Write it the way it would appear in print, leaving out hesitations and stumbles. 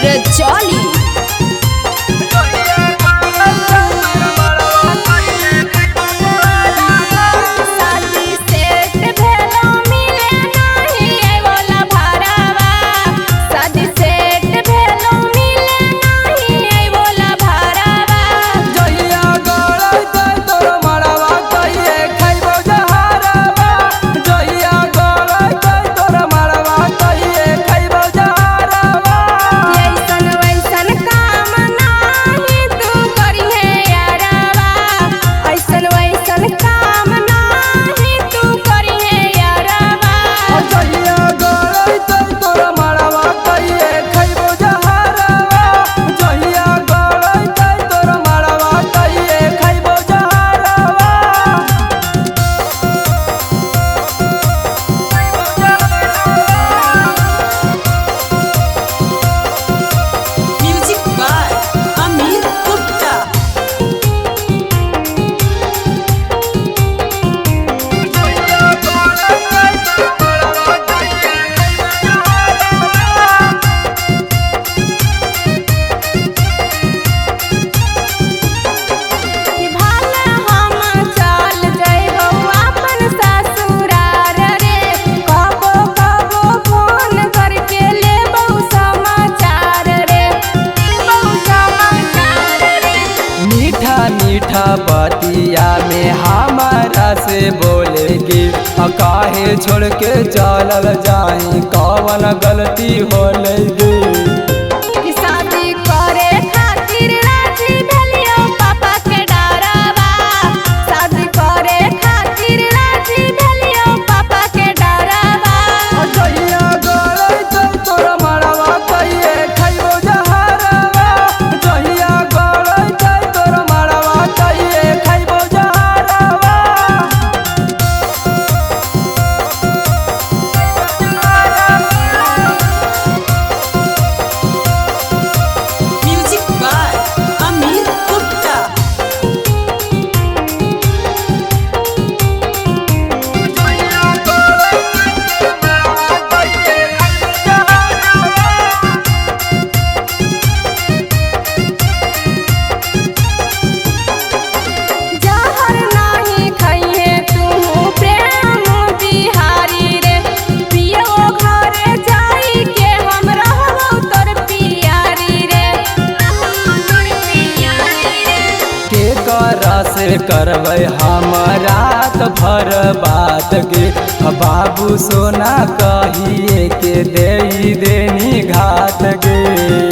रे चली। शादी सेट भेलो मिले नाही आइवला भरावा, शादी सेट भेलो मिले नाही आइवला भरावा। जहिया गड़ैतै तोर मड़वा तहिए खइबौ जहरवा, जहिया गड़ैतै तोर मड़वा तहिए खइबौ जहरवा। ऐसन वैसन काम नाही तू करिहे यारवा, ऐसन वैसन काम नाही तू करिहे यारवा। जहिया गड़ैतै तोर मड़वा तहिए खइबौ जहरवा, जहिया गड़ैतै तोर मड़वा तहिए खइबौ जहरवा। Music by Amit Gupta. कि भाला हम चल जइबौ अपन ससुरार रे, कबो कबो फोन करके लेबौ समाचार रे, लेबौ समाचार रे। मीठा मीठा बतिया में हमारा से बोलेगी, काहे छोड़ के चलल जाई कौन गलती होलेगी। कि शादी करे खातिर राजी भेलियो पापा के डरवा, शादी करे खातिर राजी भेलियो पापा के डरवा। जहिया गड़ैतै तोर मड़वा तहिए खइबौ जहरवा, जहिया गड़ैतै तोर मड़वा तहिए खइबौ जहरवा। Music by Amit Gupta. जहर नाही खइहे तू प्रेम बिहारी रे, पियो घरे जाई के हम रहबौ तोर पियारी रे, तोर पियारी रे। के करा से करबै हम रात भर बात गे, बाबू सोना कहिए के दे देनी घात गे।